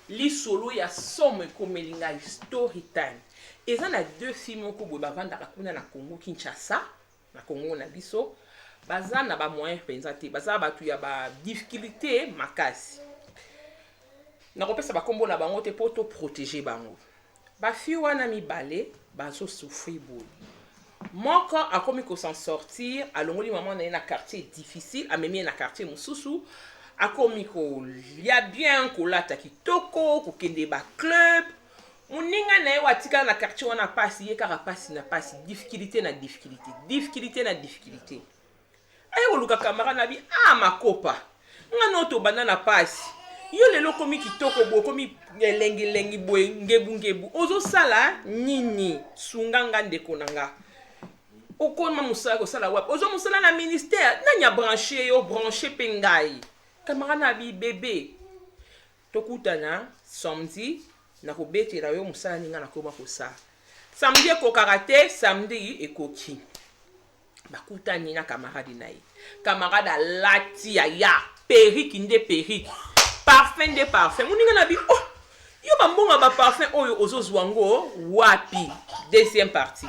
Lisolo ya somo ekomeli ngai, story time. Eza na deux filles moko boye bavandaka kuna na Congo Kinshasa, na Congo na biso, baza na ba moyens mpenza te, baza bato ya ba difficulté makasi. Nakopesa bakombo na bango te mpo to protéger bango. Ba filles wana mibale bazo souffrir boye. Moko akomi ko s'en sortir, alongoli mama na ye na quartier difficile, amemi ye na quartier mosusu, akomi kolia bien, kolata kitoko, kokende ba club. Moninga na ye oyo atikala na quartier wana pasi, ye kaka pasi na pasi, difficulté na difficulté, difficulté na difficulté. Aye koluka camarade na bi, ah makopa, nga no tobanda na pasi, yo lelo okomi kitoko boye, okomi elengi-elengi boye, ngebu-ngebu, ozosala nini? Sunga nga ndeko na nga. Okoma mosala kosala wapi? Ozwa mosala na ministère? Nani a branché yo? Branché pe ngai. Camarade na bi, bebe, tokutana samedi, nakobetela yo mosala nini nga nakoma kosala. Samedi ekokaka te, samedi ekoki. Bakutani na camarade na ye. Camarade alati ya ya perruque nde perruque, parfum nde parfum. Moninga na bi, oh, yo bambongo ya ba parfum oyo ozozwa ngo wapi? Deuxième partie.